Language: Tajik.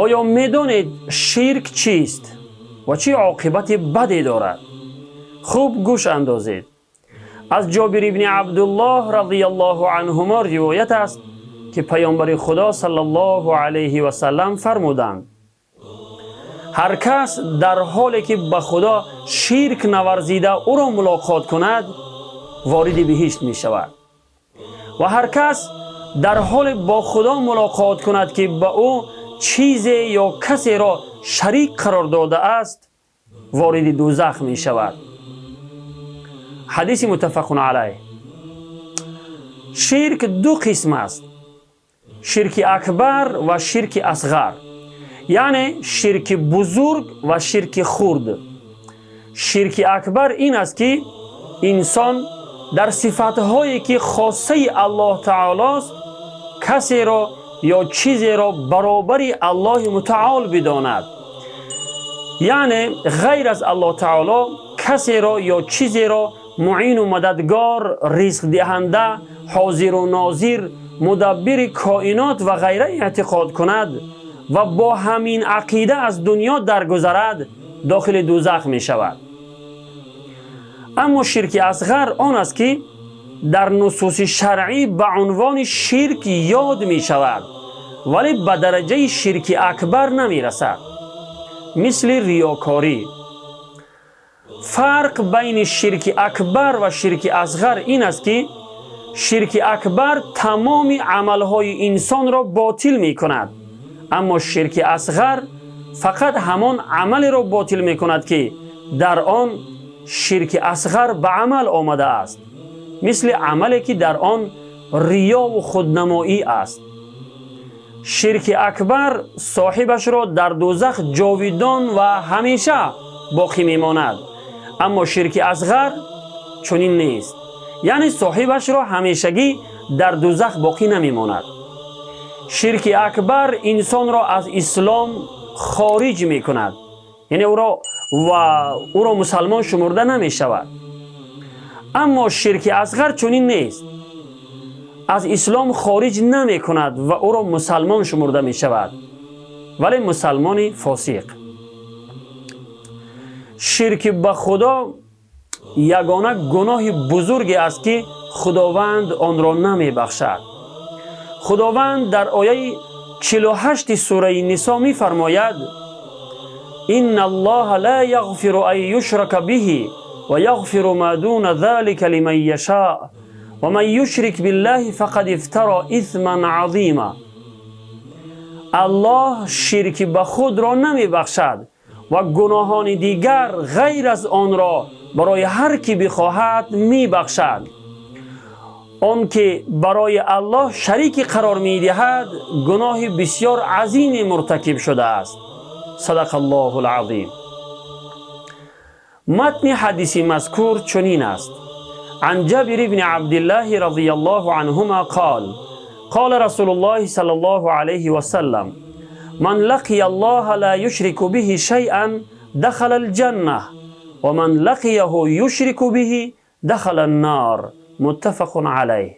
Оё медонед, ширк чист ва чӣ оқибати баде дорад? Хуб гӯш андозед. Аз Ҷобир ибни Абдуллоҳ разияллоҳу анҳумо ривоят аст, ки паёмбари Худо саллаллоҳу алайҳи васаллам фармуданд: ҳар кас дар ҳоле ки ба Худо ширк наварзида ӯро мулоқот кунад, вориди биҳишт мешавад ва ҳар кас дар ҳоле бо Худо мулоқот кунад, ки ба ӯ чизе ё касеро шарик қарор додааст, вориди дӯзах мешавад. Ҳадиси муттафақун алайҳ. Ширк ду қисм аст: ширки акбар ва ширки асғар, яъне ширки бузург ва ширки хурд. Ширки акбар ин аст, ки инсон дар сифатҳое, ки хоссаи Аллоҳ таолост, касеро ё чизеро баробари Аллоҳи мутаол бидонад, яъне ғайр аз Аллоҳ таоло касеро ё чизеро муину мададгор, ризқдиҳанда, ҳозиру нозир, мудаббири коинот ва ғайра эътиқод кунад ва бо ҳамин ақида аз дунё даргузарад, дохили дӯзах мешавад. Аммо ширки асғар он аст, ки дар нусуси шаръӣ ба унвони ширк ёд мешавад, вале ба дараҷаи ширки акбар намерасад, мисли риёкорӣ. Фарқ байни ширки акбар ва ширки асғар ин аст, ки ширки акбар тамоми амалҳои инсонро ботил мекунад, аммо ширки асғар фақат ҳамон амалеро ботил мекунад, ки дар он ширки асғар ба амал омадааст, мисли амале, ки дар он риёву худнамоӣ аст. Ширки акбар соҳибашро дар дӯзах ҷовидон ва ҳамеша боқӣ мемонад, аммо ширки асғар чунин нест, яъне соҳибашро ҳамешагӣ дар дӯзах боқӣ намемонад. Ширки акбар инсонро аз ислом хориҷ мекунад, яъне ӯро мусалмон шумурда намешавад, аммо ширки асғар чунин нест, аз ислом хориҷ намекунад ва ӯро мусалмон шумурда мешавад, вале мусалмони фосиқ. Ширки ба Худо ягона гуноҳи бузурге аст, ки Худованд онро намебахшад. Худованд дар ояи 48-и сураи Нисо мефармояд: «Инна Аллоҳа ла яғфиру ан юшрака биҳи ва яғфиру ма дуна залика лиман яшоъ ва ман юшрик биллаҳи фақад ифтаро исман азима». Аллоҳ ширки ба худро намебахшад ва гуноҳони дигар ғайр аз онро барои ҳар кӣ бихоҳад, мебахшад. Он ки барои Аллоҳ шарике қарор медиҳад, гуноҳи бисёр азиме муртакиб шудааст. Садақа Аллоҳу лазим. Матни ҳадиси мазкур чунин аст: عن جابر بن عبد الله رضي الله عنهما قال: قال رسول الله صلى الله عليه وسلم: من لقي الله لا يشرك به شيئا دخل الجنة ومن لقيه يشرك به دخل النار. متفق عليه.